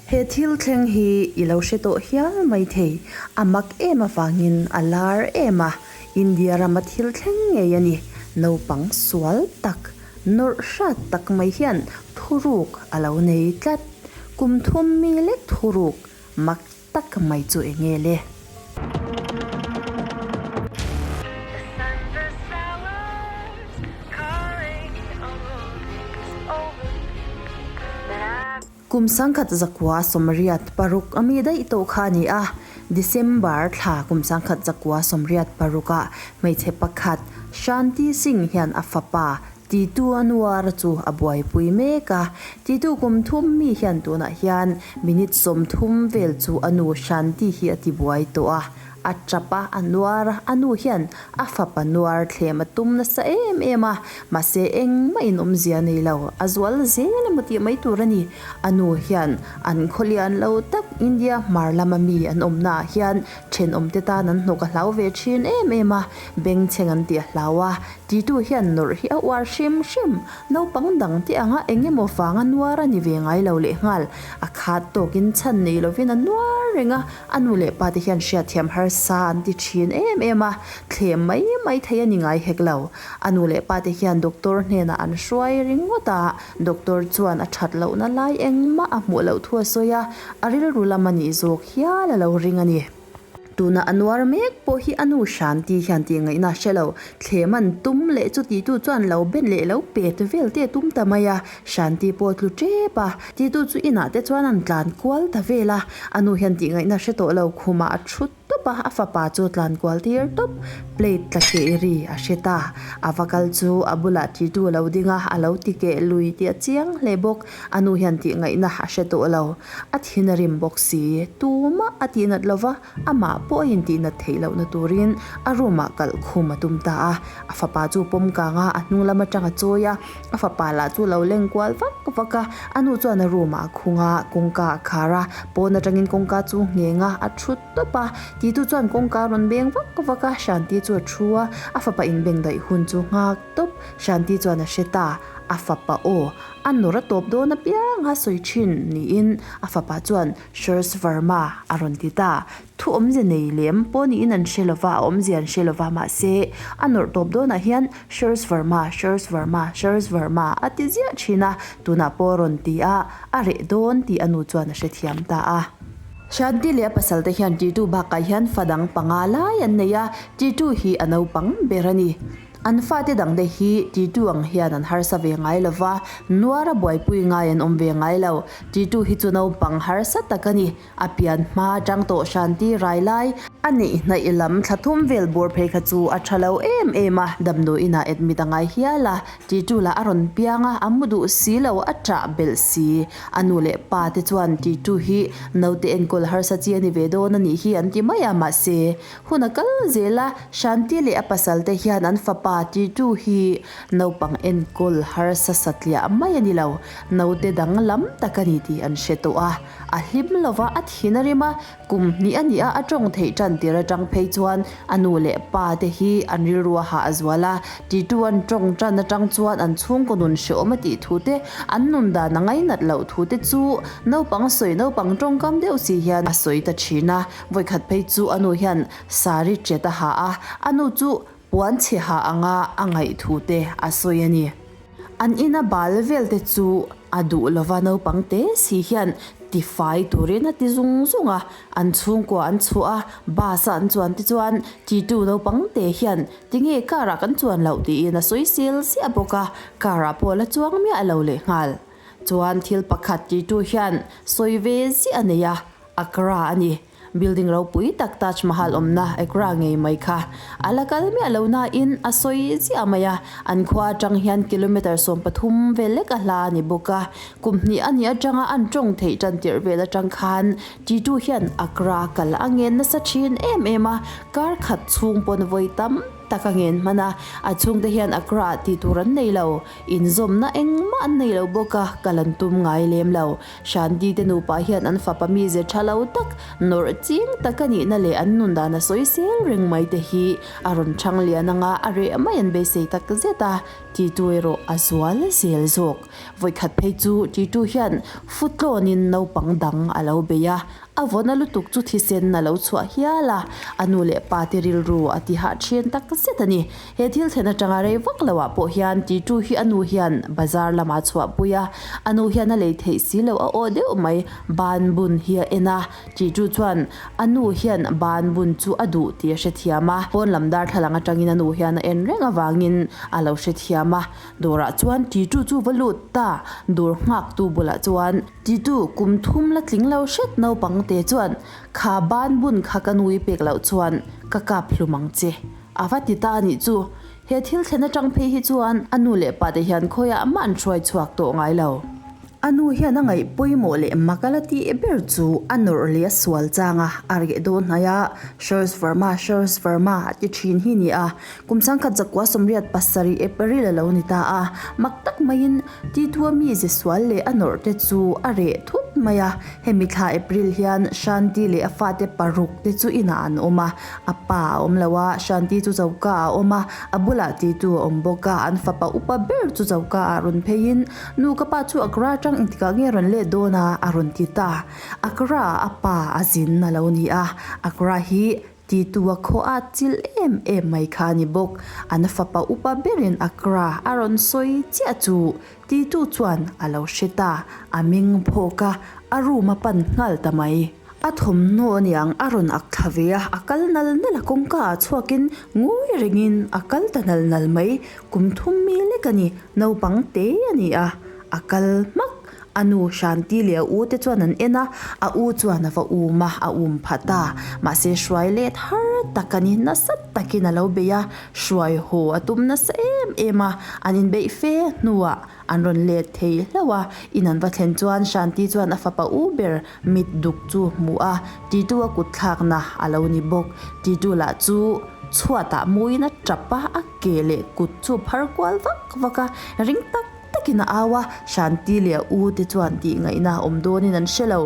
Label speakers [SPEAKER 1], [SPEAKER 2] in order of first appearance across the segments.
[SPEAKER 1] He thil thleng hi i lo hre tawh hial mai thei, a mak em avangin a lar em a, India rama thil thleng ngei a ni. Naupang sual tak, nawrh hrat tak mai hian thuruk a lo nei tlat. Kum thum mi lek thuruk mak tak mai chu eng nge le? Kum 1986 a mi daih tawh kha a ni a, December thla kum 1986 ah hmeichhe pakhat Shanti Singh hian a fapa Titu Anwar chu a buaipui mek a. Titu kum thum mi hian tunah hian minute 30 vel chu a nu Shanti hi a tibuai tawh a. A tap a, a nuar a, a nu hian a fapa nuar thlem a tum nasa em em a, mahse engmah in awmzia nei lo, a zual zel emaw tih mai tur a ni. A nu hian an khawlian lo tak India hmar lama mi an awmna ah hian thenawmte tan an hnawk a hlau ve thin em em a, bengchheng an tih a hlau a, titu hian nawrh hi a uar hrim hrim. Naupang dang te anga eng emaw vanga nuar a ni ve ngai lo lehnghal, a khat tawkin chhan nei lovin a nuar reng a, A nu leh pa te hian hriatthiam harsa an ti thin em em a, thlem mai mai thei a ni ngai hek lo. A nu leh pa te hian doctor hnenah an hruai ringawt a, doctor chuan a that lohna lai engmah a hmuh loh thu a sawi a, a rilru lam a nih zawk hial a lo ring a ni. Tuna a nuar mek pawh hi a nu Shanti hian tih ngaihna a hre lo, thlem an tum leh chu titu chuan lo ben leh lo pet vel te a tum ta mai a, Shanti pawh a tlu tep a, titu chu inah te chuan an tlan kual ta vel a, a nu hian tih ngaihna hre tawh lo khumah a thu tawp a, a fapa chu a tlan kual tir tawp, plate tla keh ri a hre ta, a va kal chu a bulah titu a lo ding a, a lo ti keh lui tih a chiang hle bawk, a nu hian tih ngaihna a hre tawh lo, a thin a rim bawk si, tumah a tihnat lo va, amah pawh a intihnat theih lohna turin a room ah kalh khum a tum ta a, a fapa chu pawm kang a, a hnung lam atang a chawi a. A fapa lah chu lo leng kual vak vak a, a nu chuan a room ah a khung a, kawngka a khar a, pawn atangin kawngka chu ngheng a, a thu tawp a, titu chuan kawngka a rawn beng vak vak a, Shanti chu a thu a, a fapa inbeng daih hun chu nghak tawp, Shanti chuan a hre ta, a fapa aw, a nawr a tawp dawn apiang a sawi thin niin a fapa chuan Shores Verma a rawn ti ta, Thu awmzia nei lem pawh niin an hre lova, a awmzia an hre lova, mahse a nawrh tawp dawnah hian Shores Verma, Shores Verma, Shores Verma a ti ziah thin a, tunah pawh a rawn ti a, a reh dawn tih a nu chuan a hrethiam ta a. Shanti leh a pasal te hian Titu bakah hian fa dang panga lai an nei a, Titu hi a naupang ber a ni. An fate dangte hi Titu ang hian an harsa ve ngai lo va, nuar a buaipui ngai an awm ve ngai lo. Titu hi chu naupang harsa tak a ni. A pian hma atang tawh Shanti rai lai a neih hnaih lam thla thum vel bawr phei kha chu a tha lo em em a, damdawiin ah admit a ngai hial a, Titu lah a rawn piang a, a mu duh si lo, a ṭah belh si. A nu leh pa te chuan Titu hi naute enkawl harsa chi a ni ve dawn a nih hi an ti mai a, mahse hun a kal zel a, Shanti leh a pasal te hian an fapa Titu hi naupang enkawl harsa satliah mai a ni lo, naute danglam tak a ni tih an hre tawh a. A hlim lova a thin a rim a, kum hnih a nih a a tawng theih tan tir atang phei chuan a nu leh pa te hi an rilru a hah a zual a, titu an tawng tan atang chuan an chhungkaw nun hreawm a tih thu te, an nun dan a ngainat loh thu te chu naupang sawi naupang tawngkam deuh si hian a sawi ta thin a, vawikhat phei chu a nu hian sari chet a ha a, a nu chu puan chhe ha anga a ngaih thu te a sawi a ni. An ina bal vel te chu a duh lova naupang te si hian tifai turin a ti zung zung a, an chhungkua an chhuah a, bus a an chuan te chuan titu naupang te hian tinge car ah kan chuan loh tiin a sawi sel ziah bawk a, car ah pawh la chuang miah lo lehnghal. Chuan thil pakhat titu hian sawi ve ziah a nei a, Accra a ni. Building ropui tak Taj Mahal awmna Agra ngei mai kha a la kal miah lo nain a sawi ziah mai a, an khua atang hian kilometre 13 vel lek a hla a ni bawk a. Kum hnih a nih atanga an tawng theih tan tirh vel atang khan Titu hian Agra kal a ngen nasa thin em em a, kar khat chhung pawn vawi tam. tak a ngen hman a, a chhungte hian Accra ah tih tur an nei lo, inzawmna engmah an nei lo bawk a, kal an tum ngai lem lo. Shanti te nupa hian an fapa mize tha lo tak, nawrh ching tak a nihna leh an nun dan a sawi sel reng mai te hi a rawn chhang lian anga a reh mai an beisei tak zet a, Titu erawh a zual zel zawk. Vawikhat phei chu Titu hian futlawnin naupang dang a lo bei a, A vawna lutuk chu thisen a lo chhuah hial a, a nu leh pa te rilru a ti hah ṭhin tak zet a ni. He thil thlen aṭanga rei vak lo ah pawh hian Titu hi a nu hian bazar lamah a chhuahpui a, a nu hian a lei theih si loh a aw deuh mai, ban bun hi a en a. Titu chuan a nu hian ban bun chu a duh tih a hrethiam a, pawn lam darthlalang aṭangin a nu hian a en reng avangin a lo hrethiam a. Dawrah chuan Titu chu va lut ta, dawr nghaktu bulah chuan. Titu, kum thum la tling lo hret naupang te chuan kha ban bun kha ka nui pek loh chuan ka kap hlum ang che, a va ti ta a nih chu. He thil thlen atang phei hi chuan a nu leh pa te hian khawiah mah an hruai chhuak tawh ngai lo. A nu hian a ngaih pawimawh leh mak a la tih ber chu a nawrh leh a sual chang a, a reh dawn hnai a, Shores Verma, Shores Verma a ti thin hi ni a. Kum 1987 April a lo ni ta a, mak tak maiin Titua mize sual leh a nawrh te chu a reh thut mai a. Hemi thla April hian Shanti leh a fate paruk te chu inah an awm a, a pa a awm lo a, Shanti chu choka a awm a, a bulah Titu a awm bawk a, an fapa upa ber chu choka ah rawn pheiin, Nu ka pa chu Accra atang engtikah nge rawn let dawn a? a rawn ti ta. Accra ah a pa a zin a lo ni a, Accra hi Titua khaw a chil em em mai kha a ni bawk. An fapa upa berin Accra a rawn sawi chiah chu Titu chuan a lo hre ta, a meng phawk a, a room a pan nghal ta mai. A thawmhnaw aniang a rawn ak thla ve a, a kal nal nal a, kawngka ah chhuakin ngawi rengin a kal ta nal nal mai. Kum thum mi lek a ni, naupang te a ni a, a kal hmak. A nu Shanti leh a u te chuan an en a, a u chuan a va um a, a um phat a. Mahse hruai let har tak a ni, nasa takin a lo bei a, hruai haw a tum nasa em em a, an inbeih fe hnuah an rawn let thei hlauh a. In an va thlen chuan Shanti chuan a fapa u ber mit duk chu hmu a, Titu a kut thlakna a lo ni bawk. Titu lah chu chhuatah muin a tap a, a ke leh kut chu phar kual vak vak a, ring tak takin a au a, Shanti leh a u te chuan tih ngaihna awm dawnin an hre lo.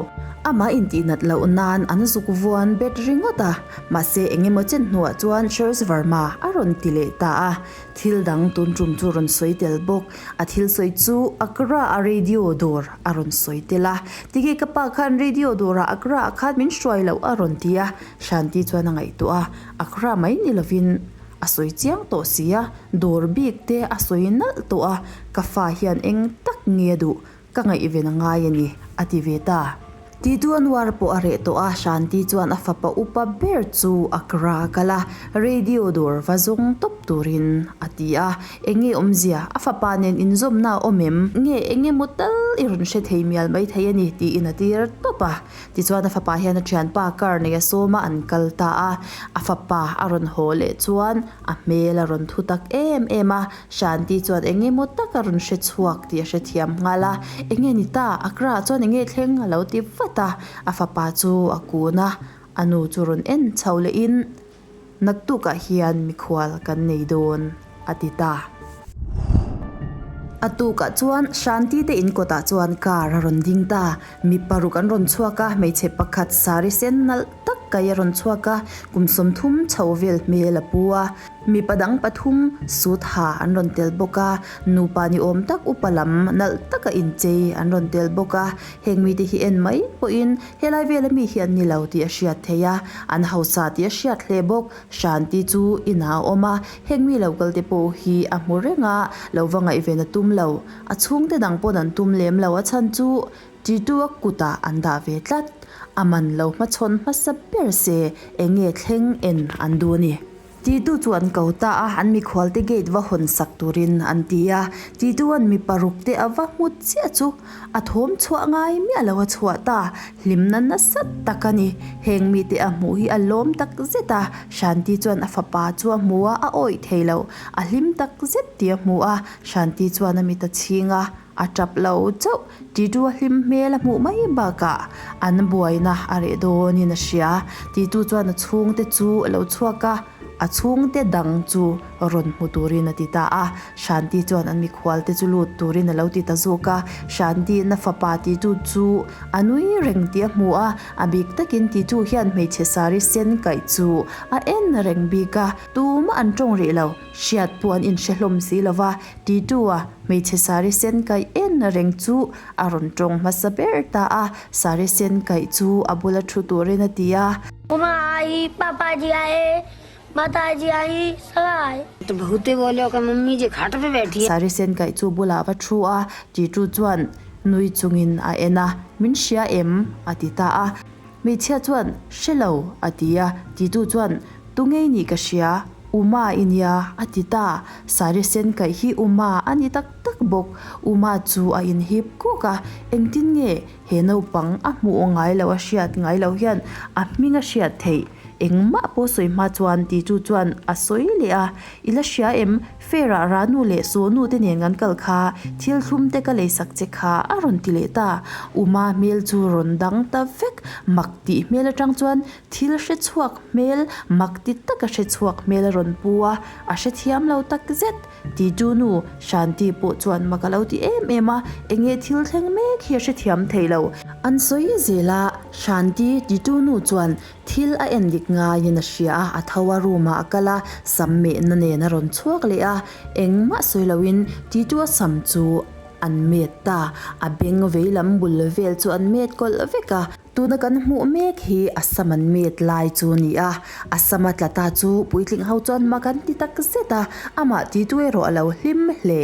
[SPEAKER 1] Amah intihnat loh nan an zuk vuan bet ringawt a, mahse eng emaw chen hnuah chuan Shores Verma a rawn ti leh ta a, thil dang tun tum chu rawn sawi tel bawk. A thil sawi chu Accra a radio dawr a rawn sawi tel a, Tige ka pa khan radio dawrah Accra ah khan min hruai loh a rawn ti a, Shanti chuan a ngaihtuah a, Accra mai ni lovin A sawi chiang tawh si a, dawr bik te a sawi nalh tawh a, ka fa hian eng tak nge a duh, ka ngaihven a ngai a ni, a ti ve ta. Titu Anwar pawh a reh tawh a, Shanti chuan a fapa upa ber chu a kra a kal a, radio dawr va zawng tawp turin a ti a, eng nge awmzia, a fapa nen inzawmna a awm em? Nge eng emaw tal i rawn hre thei mial mai thei a ni, tiin a tir tawp a. Tichuan a fapa hian a thianpa car nei a sawm a an kal ta a, a fapa a rawn haw leh chuan a hmel a rawn thu tak em em a, Shanti chuan eng emaw tak a rawn hre chhuak tih a hrethiam nghal a, Eng nge ni ta? Accra ah chuan eng nge thleng? a lo ti vat a, a fapa chu a kun a, a nu chu rawn en chho lehin Naktukah hian mikhual kan nei dawn, a ti ta. A tukah chuan Shanti te in kawtah chuan car a rawn ding ta. Mi paruk an rawn chhuak a, hmeichhe pakhat sari sen nalh tak kai a rawn chhuak a, kum 30 chho vel hmel a pu a. Mipa dang pathum suit ha an rawn tel bawk a, nupa ni awm tak upa lam nalh taka inchei an rawn tel bawk a. Heng mite hi en mai pawhin Helai vela mi hi an ni lo tih a hriat theih a, an hausa tih a hriat hle bawk. Shanti chu inah a awm a, heng mi lo kal te pawh hi a hmu reng a, lo va ngaihven a tum lo. A chhungte dang pawn an tum lem lo, a chhan chu Titu a kutah an dah ve tlat. A man lo hmachhawn hmasa ber se eng nge thleng en an duh a ni. Titu chu an ko ta a, an mikhualte gate va hawn sak turin an ti a. Titua'n mi paruk te a va hmu chiah chu a thawm chhuah ngai miah lo a chhuah ta. Hlimna nasa tak a ni. Heng mite a hmuh hi a lawm tak zet a. Shanti chuan a fapa chu a hmu a, a awih thei lo. A hlim tak zet tih a hmu a. Shanti chuan a mit a chhing a, a tap lo chauh. Titu a hlim hmel a hmuh mai bakah an buaina a reh dawnin a hria. Titu chuan a chhungte chu a lo chhuak a. a chhungte dang chu rawn hmu turin a ti ta a. Shanti chuan an mikhual te chu lut turin a lo ti ta zawk a. Shanti na fapa titu chu a nui reng tih a hmu a, a bik takin titu hian hmeichhe sari sen kaih chu a en reng bik a. Tumah an tawng rih lo, hriat pawh an inhre hlawm si lo va, titu a hmeichhe sari sen kaih en reng chu a rawn tawng hmasa ber ta a, sari sen kaih chu a bula thu turin a ti a.
[SPEAKER 2] Uma ai, papa ji ai, mata ji ai, sava ai.
[SPEAKER 1] Sari sen kaih chu bulah va thu a, titu chuan nui chungin a en a, Min hria em? a ti ta a. Hmeichhia chuan, Hre lo, a ti a. Titu chuan, Tu ngei nih ka hria, Uma i nia, a ti ta. Sari sen kaih hi Uma a ni tak tak bawk. Uma chu a inhip kuk a, engtin nge he naupang a hmuh ngai lo a hriat ngai lo hian a hming a hriat theih? Engmah pawh sawi hma chuan Titu chuan a sawi leh a, I la hria em? Fair-ah Ranu leh Sonu te nen kan kal kha, thil thlum te ka leisak che kha a rawn ti leh ta. Uma hmel chu rawn dang ta vek, mak tih hmel atang chuan thil hre chhuak hmel, mak ti taka hre chhuak hmel a rawn pu a, a hrethiam lo tak zet. Titu nu Shanti pawh chuan mak a lo ti em em a, enge thil thleng mek hi a hrethiam thei lo. An sawi zel a, Shanti titu nu chuan Thil a en dik ngaiin a hria a, a tho a room ah a kal a, sam mehna nen a rawn chhuak leh a, engmah sawi loin Titu a sam chu an met ta, a beng vei lam bul vel chu an met kawlh vek a, tuna kan hmuh mek hi a sam an met lai chu a ni a, a sam a tla ta chu puitling ho chuan mak an ti tak zet a, amah Titu erawh a lo hlim hle.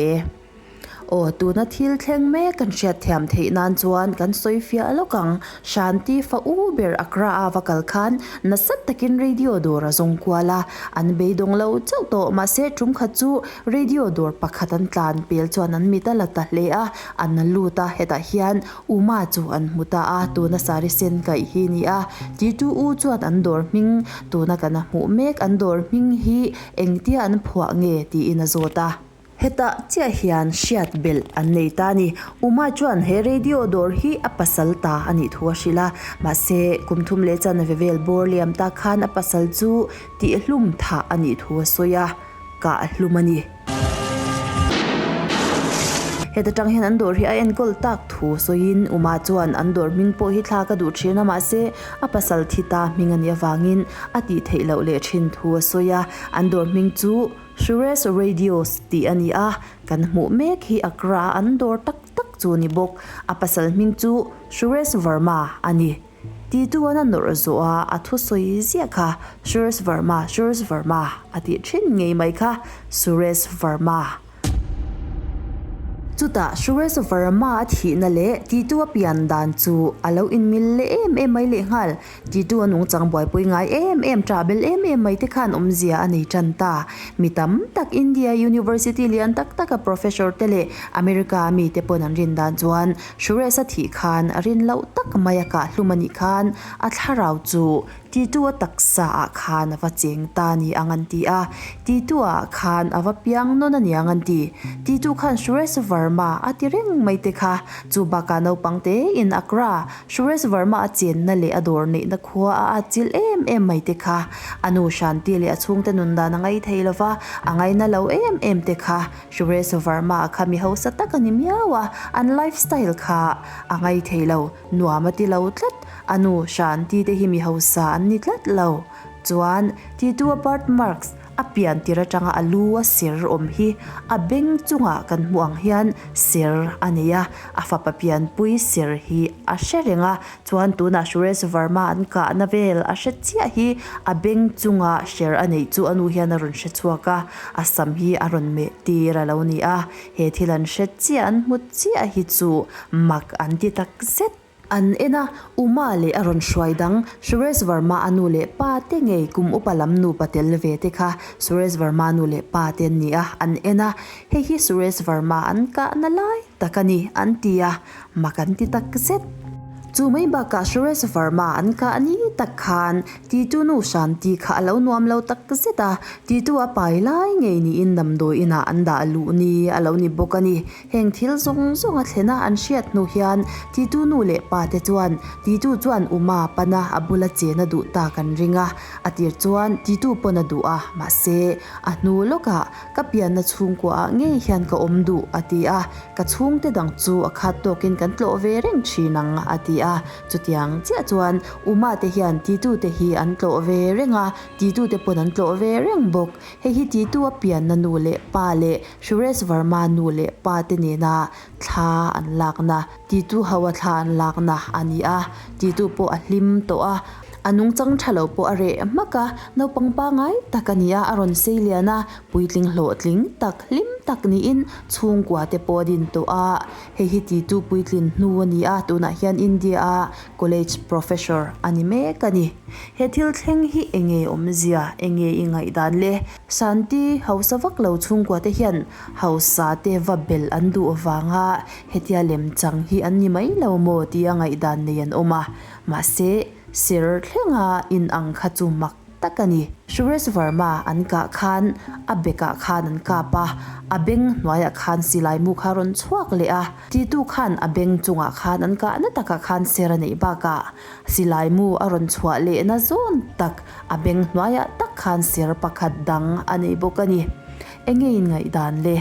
[SPEAKER 1] Aw, tuna thil thleng mek kan hriatthiam theih nan chuan kan sawi fiah lawk ang. Shanti fa u ber Accra a va kal khan nasat takin radio dawr a zawng kual a, an beidawng lo chauh tawh. Mahse, tum khat chu radio dawr pakhat an tlan pel chuan an mit a la ta hle a, an lut a, hetah hian Uma chu an hmu ta a, tuna sari sen kaih hi ni a. Titu u chuan an dawr hming, tuna kan a hmuh mek an dawr hming hi engtia an phuah nge tiin a zawt a. Hetah chiah hian hriat belh an nei ta a ni. Uma chuan he radio dawr hi a pasal ta a nih thu a hrilh a, mahse kum thum leh chanve vel bawr liam ta khan a pasal chu tihhlum thah a nih thu a sawi a, kah hlum a ni. Heta tang hian an dawr hi a enkawl tak thu sawiin Uma chuan an dawr hming pawh hi thlak a duh thin a, mahse a pasal thi ta hming a nih avangin a tih theih loh leh thin thu a sawi a, an dawr hming chu Suresh Radios tih a ni a, kan hmuh mek hi Accra an dawr tak tak chu a ni bawk. A pasal hming chu Suresh Verma a ni. Tituan a nawrh zawh a, a thusawi ziah kha Suresh Verma, Suresh Verma a tih thin ngei mai kha Suresh Verma. Chutah Suresh Verma a thihna leh Titu a pian dan chu a lo inmil leh em em mai lehnghal. Titu a nungchang buaipui ngai em em, ṭah bel em em mai te khan awmzia a nei ṭan ta. Mi tam tak India University lian tak taka professor te leh America a mite pawn an rin dan chuan Suresh a thih khan a rin loh tak mai a kah hlum a nih khan a thlarau chu Titu a taksa ah khan a va cheng ta ni ang an ti a, Titu ah khan a va piang nawn a niang an ti. Titu khan Suresh Verma a ti reng mai te kha chu bakah naupang tein Accra Suresh Verma a chenna leh a dawr neihna khua a atchilh em em mai te kha. A nu Shanti leh a chhungte nun dan a ngai thei lo va, a ngaina lo em em te kha. Suresh Verma kha mi hausa tak a ni miau a, an lifestyle kha a ngai thei lo, nuam a ti lo tlat. A nu Shanti te hi mi hausa an ni tlat lo. Chuan, Titu a birth marks A pian tir atanga a lu a ser awm hi a beng chungah kan hmuh ang hian ser a nei a, a fapa pianpui ser hi a hre reng a, chuan tunah Suresh Verma an kahna vel a hre chiah hi a beng chunga ser a neih chu a nu hian a rawn hre chhuak a, a sam hi a rawn meh tir a lo ni a, he thil an hre chiah an hmu chiah hi chu mak an ti takzet. An en a, Uma leh a rawn hruai dang, Suresh Verma a nu leh pa te ngei kum upa lam nupa tel ve te kha Suresh Verma nu leh pa te an ni a, an en a, hei hi Suresh Verma an kahna lai tak a ni an ti a, mak an ti tak zet. Chu mai bakah Suresh Verma an kah ni tak khan Titu nu Shanti kha a lo nuam lo tak zet a, Titu a pai lai ngei niin damdawi inah an dah luh ni a lo ni bawk a ni. Heng thil zawng zawng a thlena an hriat hnu hian Titu nu leh pa te chuan Titu chuan Uma pana a bula chen a duh tak an ring a, a tir chuan Titu pawn a duh a, mahse a hnu lawkah Ka pianna chhungkuaah ngei hian ka awm duh, a ti a. Ka chhungte dang chu a khat tawkin kan tlawh ve reng thin ang, a ti a. Chutiang chiah chuan Uma te hian Titute hi an tlawh ve reng a, Titute pawn an tlawh ve reng bawk. Hei hi Titu a pianna nu leh pa leh Suresh Verma nu leh pa te nena thla an lakna, Titu ho a thla an lakna a ni a. Titu pawh a hlim tawh a. A nungchang tha lo pawh a reh hmak a, naupang pangai tak a ni a, a rawn sei lian a, puitling hlawhtling tak hlim tak niin chhungkua te pawh a din tawh a. Hei hi titu puitlin hnu a ni a, tunah hian India a college professor a ni mek a ni. He thil thleng hi enge awmzia, enge i ngaihdan le? Shanti hausa vak lo chhungkua te hian hausa te va bel an duh vanga hetia lemchang hi an ni mai lo maw tia ngaihdan nei an awm a, mahse, Sir thlenga in ang kha chu mak tak a ni. Suresh Verma an kah khan a bekah khan an kap a, a beng hnuaiah khan silai mu kha rawn chhuak leh a. Titu khan a beng chungah khan an kahna takah khan ser a neih bakah silai mu a rawn chhuah lehna zawn tak a beng hnuaiah tak khan ser pakhat dang a nei bawk a ni. Enge in ngaihdan le?